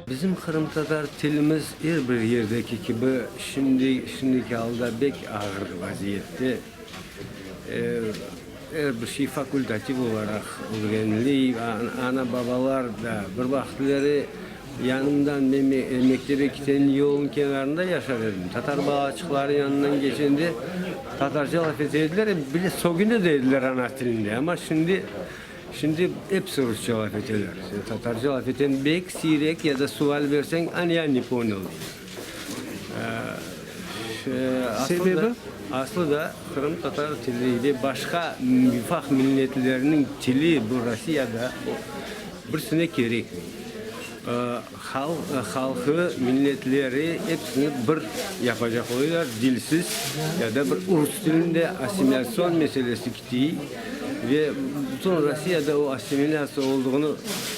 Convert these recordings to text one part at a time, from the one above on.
Bizim qırımtatar tilimiz er bir yerdeki kibi şimdi, şimdiki alda bek ağır vaziyette. Er bir şey fakultativ olaraq ögrenile. Ana-babalar da bir vaqıtları yanımdan men mektebe kiten yolnıñ kenarında yaşar edim. Tatar balaçıqları yanından keçende tatarca laf ete ediler, bile sögüne de ediler ana tilinde. Amma şimdi şimdi episi rusça laf eteler. Tatarca laf eten bek siyrek ya da sual berseñ, an ya ne ponyal deyler. Sebebi? Aslı da qırımtatar tili ve başqa ufaq milletlerniñ tili bu Rossiyada birisine kerekmey. Halqı, milletleri episini bir yapacaq oluyorlar, dilsiz ya da bir rus tilinde assimilâtsion meselesi kitiy ve bütün Rossiyada o assimilâtsiya olduğını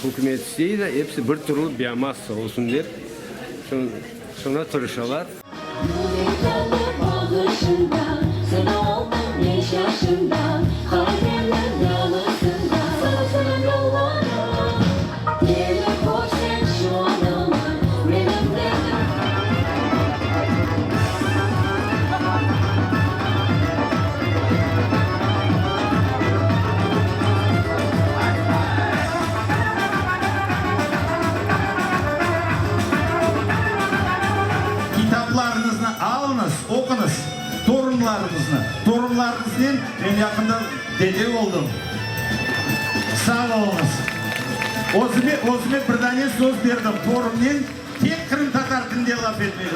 hükümet istey de, episi bir türlü biomassa olsun dep. Şuna tırışalar. Kitaplarıñıznı alıñız, oquñız, torunlarıñıznı, torunlarıñıznen, men yaqında dede oldım, sağ oluñız. Özüme, özüme bir dane söz berdim, torunnen tek qırımtatar tilinde laf etmege.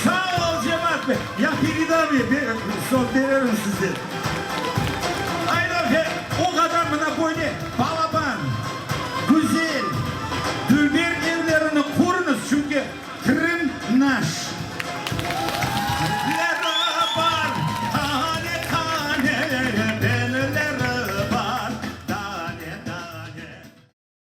Sağ ol, cemaat! Ya peredam, söz bererim size. Ayda, o qadar mına böyle balaban, güzel, dülber evlerini qurıñız, çünki Krım naş.